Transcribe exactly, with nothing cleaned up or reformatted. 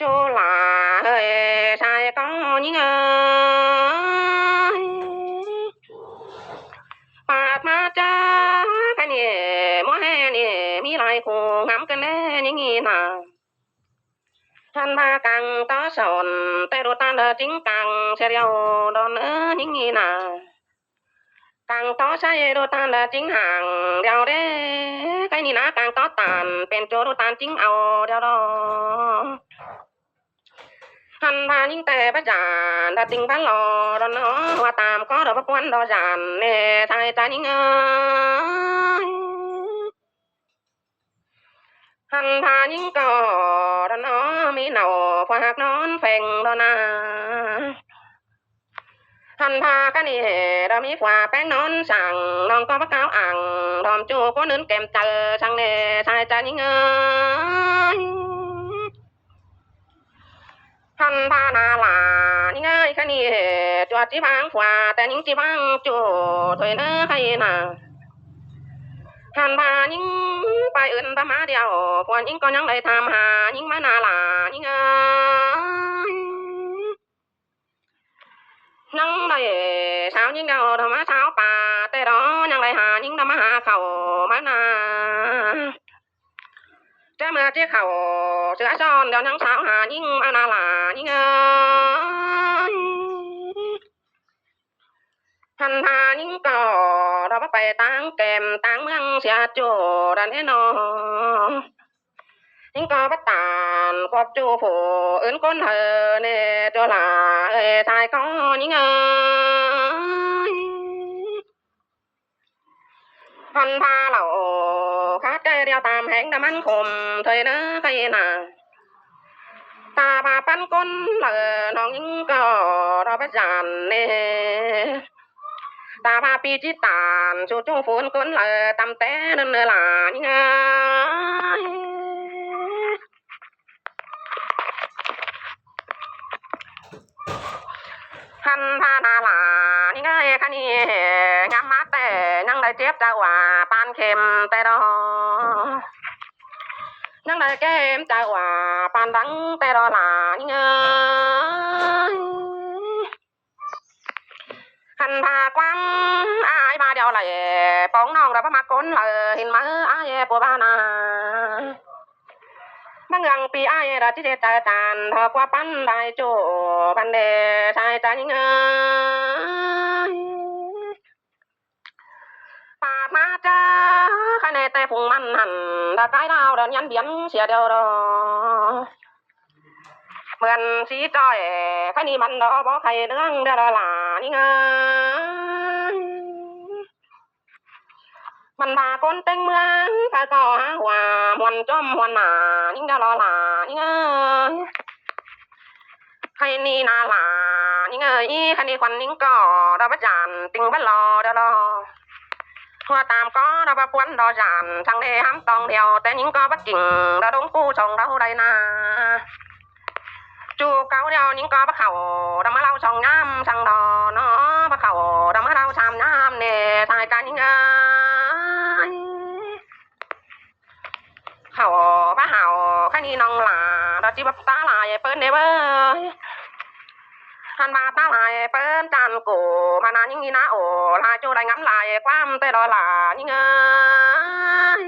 ꞌChu lả ơi, sai có ꞌnhính ơi. Pát ꞌmá ꞌchớ ꞌkhạy ꞌnị, ꞌmúa ꞌhế ꞌnị, ꞌmí lai khu ngắm ꞌcợn ꞌnị ꞌnhính ꞌnị nả. Hăn ꞌva cang tó sỏn, ꞌtẹ ꞌlụk ꞌtan ꞌlạ ꞌchính cang sia điêu đon ꞌnhính ꞌnị nả. Cang tó ꞌsái ꞌlụk ꞌtan ꞌlạ ꞌchính hang điêu đé. ꞌKhạy ꞌnị nả cang tó ꞌtan, pên ꞌchu ꞌlụk ꞌtan ꞌchính au điêu đo. Hăn ꞌva ꞌnhính ꞌtẹ báu dản, ꞌlạ ꞌtinh báu lo đon ꞌnọ, ꞌva tam có đo báu ꞌpuốn đo dản ꞌnị, sai ꞌchá ꞌnhính ơi. Hăn ꞌva ꞌnhính ꞌcọ đon ꞌnọ, ꞌmí nảu phua ꞌhặc ꞌnón pheng đon nả. Hăn ꞌva ꞌkhạy ꞌnị đo ꞌmí phua ꞌpéng ꞌnón săng, ꞌnọng ꞌcọ báu cáo ảng, đom ꞌchu ꞌcốn ứn kẻm chaư săng ꞌnị, sai ꞌchá ꞌnhính ơi. Hăn ꞌva nả lả ꞌnhính ơi, ꞌkhạy ꞌnị ꞌchua ꞌchí ꞌváng phua, ꞌtẹ ꞌnhính ꞌchí ꞌváng ꞌchu thôi ꞌnớ ꞌkhạy ꞌnị nả. Hăn ꞌva ꞌnhính pay ứn báu ꞌmá điêu, phua ꞌnhính ꞌcọ ꞌnhắng đảy tham ha ꞌnhính ꞌmá nả lả ꞌnhính ơi. ꞌNhắng đảy sáo ꞌnhính đaư đo ꞌmá sáo pá, ꞌtẹ đo ꞌnhắng đảy ha ꞌnhính đo ꞌmá ha khảu ꞌmá nả. ꞌChớ ꞌmưa ꞌchí khảu sửa son điêu ꞌnhắng sáo ha ꞌnhính ꞌmá nả lả ꞌnhính ơi. Hăn ꞌva ꞌnhính ꞌcọ đo báu pay ꞌtáng kẻm ꞌtáng ꞌmướng sia ꞌchu đon ꞌnị ꞌnọ. ꞌNhính ꞌcọ báu tản ꞌcọp ꞌchu phủ ứn ꞌcốn hảư ꞌnị, ꞌchu lả ơi, sai có ꞌnhính ơi. Hăn ꞌva lảu khát ꞌchớ điêu tam heng đa ꞌmắn khôm thôi ꞌnớ ꞌkhạy ꞌnị nả. Ta ꞌva ꞌpắn ꞌcốn ꞌlạ ꞌnọng ꞌnhính ꞌcọ đo báu dản ꞌnị. Ta ꞌva ꞌpi ꞌchí tản ꞌchu ꞌchu phủ ứn ꞌcốn ꞌlạ tăm té ꞌnặn ꞌnớ lả ꞌnhính ơi. Hăn ꞌva nả lả ꞌnhính ơi, ꞌkhạy ꞌnị ꞌnhám ꞌmá ꞌtẹ ꞌnhắng đảy chếp chaư ꞌva păn khem ꞌtẹ đo. ꞌNhắng đảy khem chaư ꞌva păn đắng ꞌtẹ đo lả ꞌnhính ơi. Hăn ꞌva ꞌquám ai ꞌva điêu đảy, pông ꞌnọng đa báu ꞌmặc ꞌcốn ꞌlạ ꞌhịn ꞌmá ai pua ꞌva nả. ꞌMá ꞌngươn ꞌpi ai đa ꞌchí ꞌdệt chaư tản, đa ꞌquá ꞌpắn lai ꞌchu păn ꞌnị, sai ꞌchá ꞌnhính ơi. Pát ꞌmá ꞌchớ ꞌkhạy ꞌnị ꞌtẹ phung ꞌmắn hẳn, đa cái đao đa nhắn biến sia điêu đo. Mượn sí ꞌchoi ꞌkhạy ꞌnị ꞌmắn đo báu khay ꞌlướng điêu đo lả ꞌnhính ơi. ꞌMắn ꞌva ꞌcốn ꞌtếng ꞌmướng ꞌkhạy ꞌcọ hák ꞌva ꞌmuôn ꞌchóm ꞌmuôn nả ꞌnhính điêu đo lả ꞌnhính ơi. ꞌKhạy ꞌnị nả lả ꞌnhính ơi, ꞌkhạy ꞌnị khuôn ꞌnhính ꞌcọ đo báu dản, ꞌtinh báu lo điêu đo. ꞌVa tam có đo báu ꞌpuốn đo dản, săng ꞌnị hám tong điêu, ꞌtẹ ꞌnhính ꞌcọ báu king đo đống ꞌcú sông đaư đảy nả. ꞌChu cáu điêu ꞌnhính ꞌcọ báu khảu đo ꞌmá ꞌlau song ꞌnhám săng đo ꞌnọ, báu khảu đo ꞌmá ꞌlau sam ꞌnhám ꞌnị, sai ꞌchá ꞌnhính ơi. Khảu báu hảu ꞌkhạy ꞌnị ꞌnọng lả, đo ꞌchí báp tá lai ꞌpớn ꞌnị báu. Hăn ꞌva tá lai ꞌpớn chăn củ, ꞌmá nả ꞌnhính ꞌnị nả ổ, lai ꞌchu lai ngắm lai ꞌquám ꞌtẹ đo lả ꞌnhính ơi.